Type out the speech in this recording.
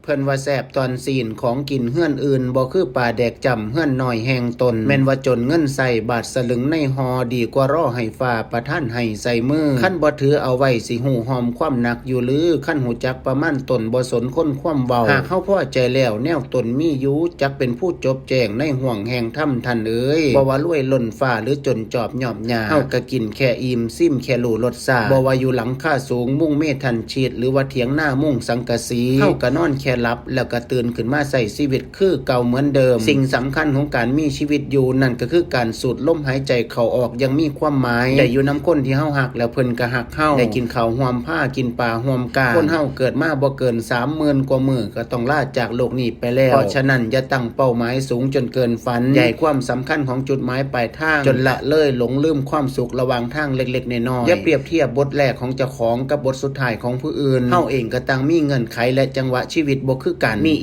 ເພິ່ນວ່າແຊບຕອນຊີ້ນ ຂອງກິນເຮືອນອື່ນ ບໍ່ຄືປາແດກຈ້ຳເຮືອນນ້ອຍແຫ່ງຕົນ. ແມ່ນວ່າຈົນເງິນໃຊ້ ບາດສະລຶງໃນຫໍ່ ດີກວ່າລໍໃຫ້ຟ້າປະທານໃຫ້ໃສ່ມື. ຄັນບໍ່ຖືເອົາໄວ້ ຊິຮູ້ຮ່ອມຄວາມໜັກຢູ່ຫຼື? ຄັນຮູ້ຈັກປະມານຕົນ ບໍ່ສົນຄົນຄວາມເວົ້າ. ຫາກເຮົາພໍໃຈແລ້ວ ແນວຕົນມີຢູ່ ຈັກເປັນຜູ້ຈົບແຈ້ງໃນຫ້ວງແຫ່ງທຳ ທ່ານເອີຍ. ບໍ່ວ່າລວຍລົ້ນຟ້າ ຫຼື ຈົນຈອບຍອບຫຍ້າ ເຮົາກະກິນແຄ່ອີ່ມ ຊີມແຄ່ຮູ້ລົດຊາດ. ບໍ່ວ່າຢູ່ຫຼັງຄາສູງ ມຸງເມທັນຊີດ ຫຼືວ່າຖຽງນາມຸງສັງກະສີ ເຮົາກະນອນແຄ່ຫຼັບ ແລ້ວກະຕື່ນຂຶ້ນມາໃຊ້ຊີວິດຄືເກົ່າເໝືອນເດີມ. ສິ່ງສຳຄັນຂອງການມີຊີວິດຢູ່ນັ້ນ ກະຄືການສູດລົມຫາຍໃຈເຂົ້າອອກຢ່າງມີຄວາມໝາຍ. ໄດ້ຢູ່ນຳຄົນທີ່ເຮົາຮັກ ແລ້ວເພິ່ນກະຮັກເຮົາ. ໄດ້ກິນເຂົ້າຮ່ວມພາ ກິນປາຮ່ວມກ້າງ. ຄົນເຮົາເກີດມາບໍ່ເກີນສາມໝື່ນກວ່າມື້ ກະຕ້ອງລາຈາກໂລກນີ້ໄປແລ້ວ. ເພາະສະນັ້ນ ຢ່າຕັ້ງເປົ້າໝາຍສູງຈົນເກີນຝັນ. ຢ່າໃຫ້ຄວາມສຳຄັນຂອງຈຸດໝາຍປາຍທາງ ຈົນລະເລີຍຫຼົງລືມຄວາມສຸກລະຫວ່າງທາງເລັກໆນ້ອຍໆ. ຢ່າປຽບທຽບບົດແລກຂອງເຈົ້າຂອງກັບບົດສຸດທ້າຍຂອງຜູ້ອື່ນ. ເຮົາເອງກະຕ່າງມີເງື່ອນໄຂ ແລະ ຈັງຫວະຊີວິດບໍ່ຄືກັນ. ມີ